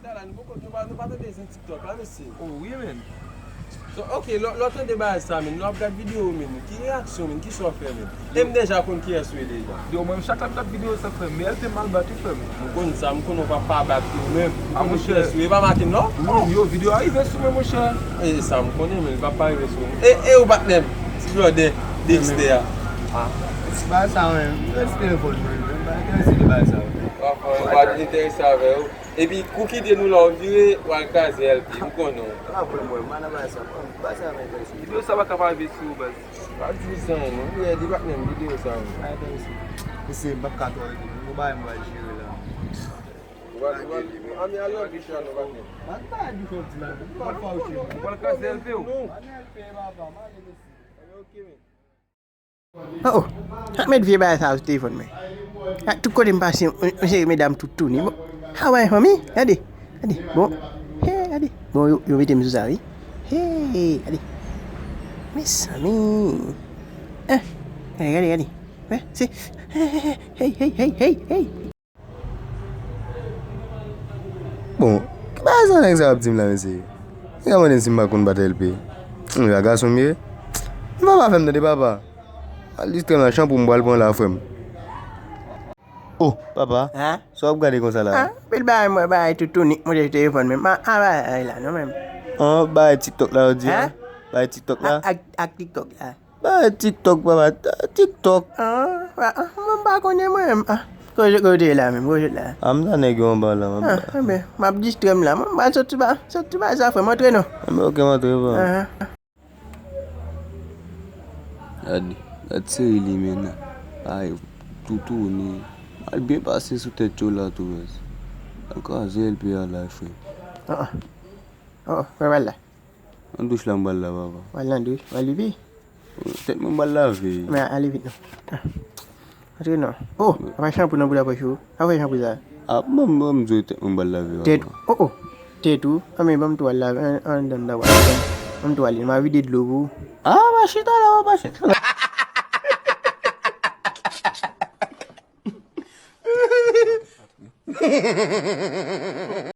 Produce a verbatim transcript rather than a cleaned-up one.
Sa la, nou poko, nou pa, nou pa tande zen TikTok la, mesye. Oh, wi, men. So, ok, lè, lè w tande bagay sa, men, lè w ap gad videyo, men, ki reyaksyon, men, ki sa w fè, men? E m deja konn kiyès ou ye deja. Yo, mwen, chak lè m gad videyo sa, frè m, men L P mal bat, wi, frè m. M konn sa, m konnen w pa, pa bat ou menm. M konnen kiyès ou ye, e pa make m, non? Wi, yo, videyo a rive sou mwen, monchè. E sa, m konnen, men, li pa, pa rive sou mwen. E, e ou bat menm, ti blòdè, Dexter a. Ah, ti bagay sa, men, m rete telefòn mwen, men, m pa enterese de bagay sa, men. Pa, pa, pa enterese avè yo. Epi, kou kite nou la, w vire, w al kraze L P, m konnen w. Ah, frè mwen, m pa nan bagay sa, frè m. Bagay sa pa enterese m. Videyo sa pa ka pa rive sou ou, baz. Pa di sa, non. Li di bat menm videyo sa, non. Pa enterese m. Mesye, m p ap ka twò rete, non. Gon bagay m pral jere la. Ou pral, ou pral, a, men al nan douch la, non, bat menm. Pa, pa al douch, w ap di la, non. Ou pral fawouche. Ou pral kraze L P ou. Pa nan L P, papa, m ale, mesye. Ok, men. Oh, oh. Sa k met vye bagay sa yo sou telefòn mwen? A, tout kote m pase, yon, yon seri medam tout touni. Bon, sa w wè fanmi? Gade, gade. Bon, hey, gade. Bon, yo, yo mete m sou sa, wi. Hey, gade. Mezanmi. Eh, gade, gade, gade. Wè, se, hey, hey, hey. Bon, ki bagay sa nèg sa ap di m la, mesye? Nèg la mande m si m pa konn bat L P. M di a gason m ye. M papa fè m tande, papa. Al distrè m la, chanpou m pral pran la, frè m. Oh, papa. Hein? Sa w ap gade konsa la? Ah, anpil bagay, mwen, bagay tout tounik, mwen te telefòn men. Ma, a bagay la, non, menm. Ah, bagay TikTok la, ou di a? Hein? Bagay TikTok la? Ak, ak, ak TikTok la. Ba TikTok, papa, TikTok. Ah, ah, ah, mwen pa konnen mwen menm. Ah, kote, kote la menm, kote la. Ah, m ta nèg yo anba la, m ap. Ah, enben, m ap distrè m la. Mwen, m pral sot sou ba, sot sou ba sa, frè m, antre non. Enben, ok, m antre, papa. Ah, ah. Gade, gad seri li menm nan. Ay, toutouni. Al byen pase sou tèt yo la tou, baz. Al kraze L P a la, frè. Ah, ah. Oh, frè, pral la. Nan douch la m pral la, papa. Pral nan douch, pral pipi. Tèt mwen m pral lave. Men ale vit non. Antre non. Oh, apa chanpou nan bouda pòch ou? Apa chanpou sa? Ah, ban m, ban m di w tèt mwen m pral lave, papa. Tèt, oh, oh. Tèt ou? Anben, ban m tou al lave, an, anndan m dabò. Ban m tou ale, m a vide dlo pou ou. Ah, pa chita la, papa, chita la.